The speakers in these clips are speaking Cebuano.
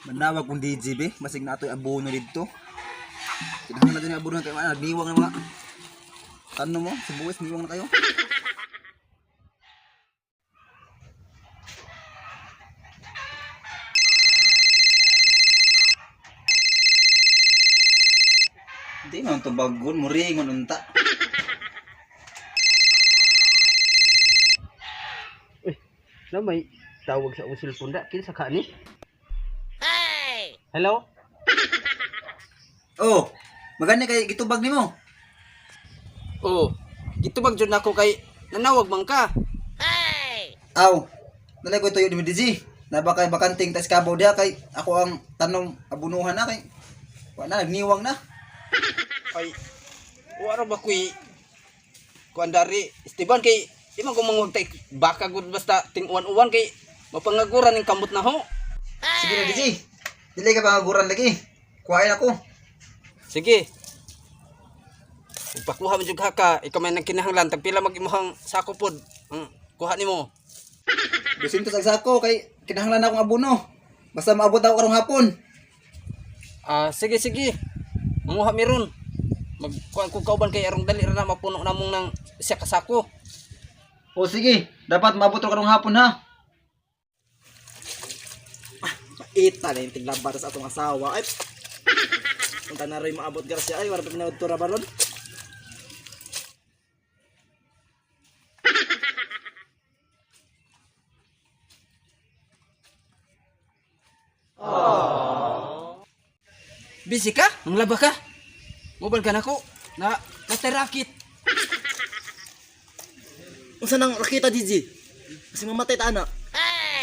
Manawag kong DJB, masig na ato'y abono dito. Kinahanglan natin yung abono kay mana nagniwang na mga tanong mo, sa buwis niwang na kayo. Di man to bagon, muringon unta. Na may tawag sa akong cellphone da. Kinsa ka ni? Hello? Oh, magani kay gitubag nimo. Oh, gitubag jud nako kay nanawag man ka. Aw, nalay ko tuyo ni DJ. Naba kay bakanting tas kabaw diha kay ako ang tanong abunuhan na kay wa na nagniwang na. Ay, wala ba kuy kuan dari Esteban kay di man ko manguhag tay baka gud basta ting-uwan-uwan kay mapangaguran ning kamot na ho. Sige na DJ. Dili ka pangaguran lagi. Kuhain ako. Sige. Ug pakuha man jud ka ka, ikaw man ang kinahanglan tag pila mag imong sako pod. Kuha nimo. 200 ang sako kay kinahanglan akong abono. Basta maabot ako karong hapon. Ah, sige sige. Manguha mi ron. Magkuan ko kauban kay arong dali ra na mapuno namong nang siya ka sako. O sige, dapat maabot ako karong hapon ha. Ita na yung tiglaba sa atong asawa. Ay, punta na rin maabot Garcia. Ay, wala pa pinawad to rabaron. Busy ka? Manglaba ka? Mobile ka nako. Na natarakit. Unsa nang rakita, DJ? Kasi mamatay ta ana.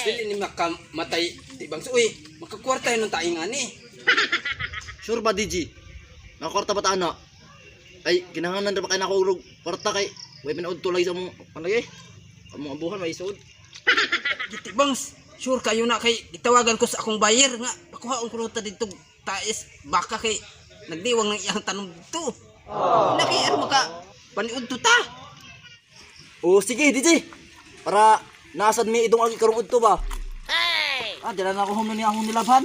Dili ni makamatay tibang suoy. Makakwarta yun ng taing ani. Sure ba, DJ? Nakakorta ba ta ana? Ay, kinahanglan ra ba kay nako og kwarta kay way pinaud to lagi sa among panlagi. Among abuhan may suod. Gitibangs. Sure kayo na kay gitawagan ko sa akong buyer nga pakuhaon ko ta dito tais baka kay nagdiwang ng iyang tanong dito. Na kay ano maka paniud to ta. O sige, DJ. Para nasad mi idong agi karong udto ba? Ah, dala na ako humani akong nilabhan.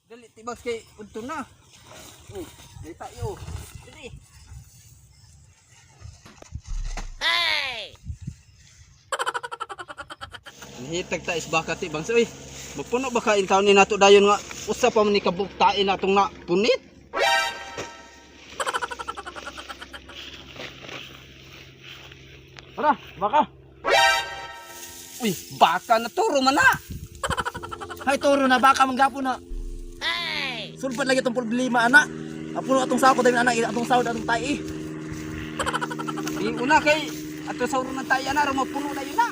Dali tibas kay udto na. Oh, dali tayo. Dali. Nihitag ta is baka tibang uy. Mapuno ba ka in taon ni nato dayon nga usa pa man ni kabuktain natong na punit. Tara, baka. Uy, baka na turo man na. Hay toro na baka manggapon na. Sulpad lagi itong problema ana. Apuno atong sako dahil ana atong sahod atong tai. Di una kay ato sa uron tayo na mapuno na yun na.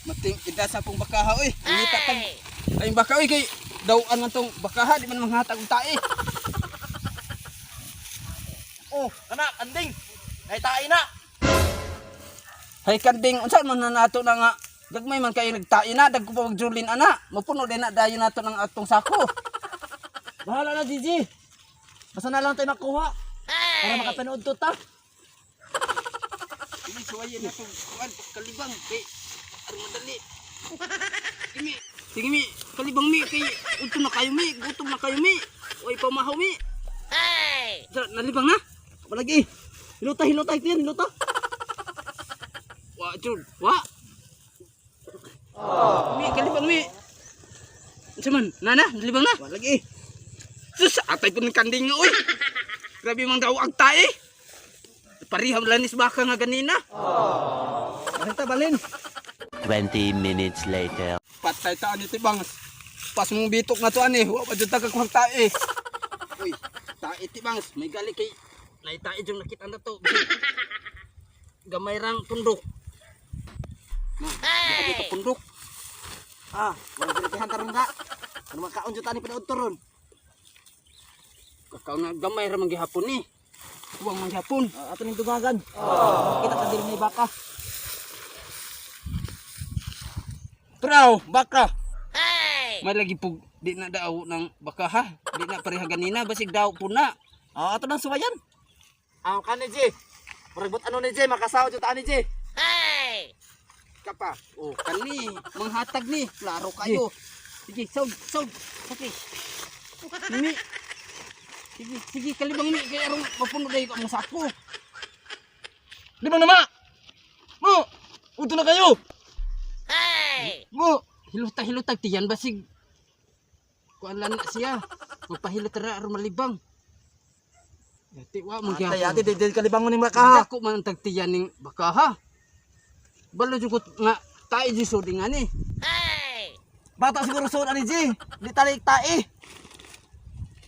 Mating ida sa pong bakaha oy. Ngita tag ay baka oy kay dawan man tong bakaha di man manghatag og tae. Oh, kana kanding. Ay tai na. Hay kanding unsa man na nato na nga gagmay man kayo nagtae na dagko pa magjulin ana. Mapuno din na dayon nato ng atong sako. Bahala na Gigi. Basta na lang tayo makuha. Para makapanood to ta. Ini suwayin na tong kuan kalibang kay aron madali. Sige mi, sige mi, kalibang mi kay udto na kayo mi, gutom na kayo mi. Way pamahaw mi. Hey! Nalibang na? Palagi. Hiluta, hiluta, tiyan, hiluta. Wa jud, wa. Mi kalibang mi. Unsa man? Nana, nalibang na? Wala lagi. Sus, atay po ng kanding nga, uy. Grabe mang daw ang tae. Pariham lanis baka nga ganina. Balin ta, balin. 20 minutes later. Patay ta ani tibangs. Pas mong bitok na to ani, wa pa jud ta kakuhang tae. Uy, tae tibangs, may gali kay naitae jud nakita na to. Gamay rang pundok. Na, hey! Ka pundok. Ah, wala diri tarong ka. Ano makaon jud tani panood to ron. Kakaw na gamay ra man gihapon ni. Kuwang man gihapon. Ah, ato ning dugagan. Kita ta diri may baka. Praw, baka. May lagi pug di na daw ng baka ha. Di na pareha ganina basig daw po na. Ah, ato nang suwayan. Ah, kani G. Murag but ano ni G, makasawa jud ta ani G. Kapa. Oh, kani manghatag ni, klaro kayo. Sige, sog, sog. Okay. Mimi. Sige, sige kalibang mi kay arong mapuno dayo ka mo sako. Di ba nama? Mo, uto na kayo. Mo, hilutag hilutag tiyan basig. Kuan lang na siya. Magpahilot ra aron malibang. Yati wa mo Ate, ate, di di kalibangon ning baka ha. Dako man ang tagtiyan ning baka ha. Balo jud ko nga tae jud sud nga ni. Bata siguro suod ani G. Di talik tae.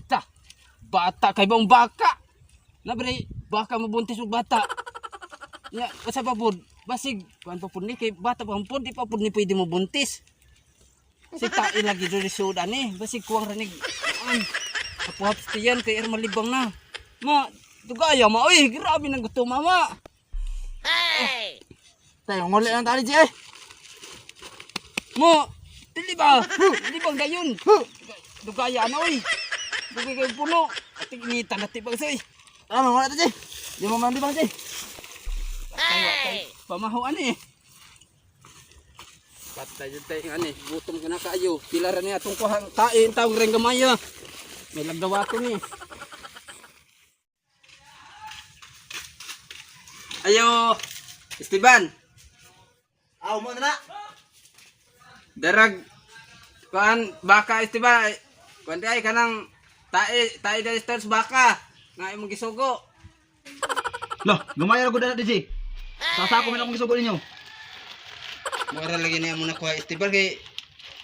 Ta. Bata kay baong baka. Na bre, baka mabuntis og bata. Ya, basta pa pod, basig kuan pa pod ni kay bata pa pod di pa pod ni pwede mo buntis. Si tae lagi jud sud ani, basig kuwang ranig. An. Apuhap tiyan kay er malibang na. Ma, dugaya ma oy, grabe nang gutom mama. Tayo nguli lang ta ani G eh. Mo, dili ba? Dili ba gayon? Dugaya na oy. Dugay kay puno. Ating inita na tibag soy. Tara, manguli ta G. Di mo man bang G. Pamaho ani. Patay jud tay ani, gutom ka na kaayo. Pila ra niya atong kuhang tae tawag ring gamaya. May lagdawa ko ni. Ayo, Esteban, Aw mo na na. Darag kuan baka Esteban. Kuan ay kanang tae tae dahil stars baka nga imong gisugo. Loh, gamay ra gud na DJ. Sasako man akong gisugo ninyo. Mura lagi niya muna kuha Esteban kay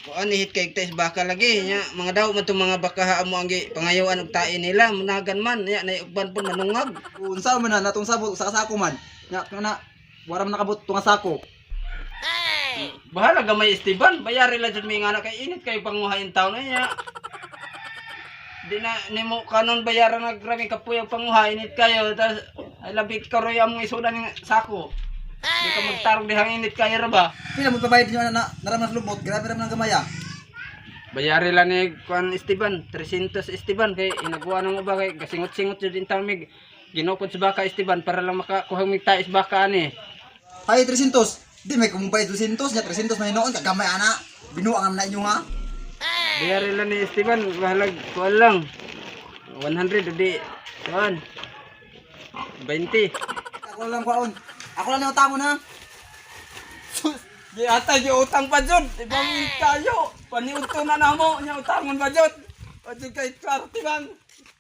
kuan ni hit kay tae baka lagi nya mga daw man tong mga baka ha mo ang gi pangayoan og tae nila munagan man nya nay uban pun manungag. Unsa man na natong sabot sa sako man. Nya kana wala man nakabot tunga sako. Bahala gamay Esteban, bayari lang jud mi nga na kay init kay panguha in taon na niya. Di na nimo kanon bayaran na grabe kapuy ang panguha init kayo tas ay labi karoy among isudan ng sako. Di ka magtarong dihang init kayo ra ba? Pila mo pabayad ninyo na naraman sa lubot, grabe ra man ang gamaya. Bayari lang ni kuan Esteban, 300 Esteban kay inagwa nang uba kay gasingot-singot jud in taon mig ginukod sa baka Esteban para lang makakuha mig tais baka ani. Hay 300. Di may kumumpay 200 nya 300 na hinuon kagamay ana. Binuang na inyo ha. Bayari lang ni Esteban, bahalag kuan lang. 100 di kuan. 20. Ako lang kwaon. Ako lang ang utamo na. Di ata di utang pa jud, ibang kayo. Paniudto na namo nya utangon pa jud. Pajud kay klaro tibang.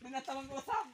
Binatamang usap.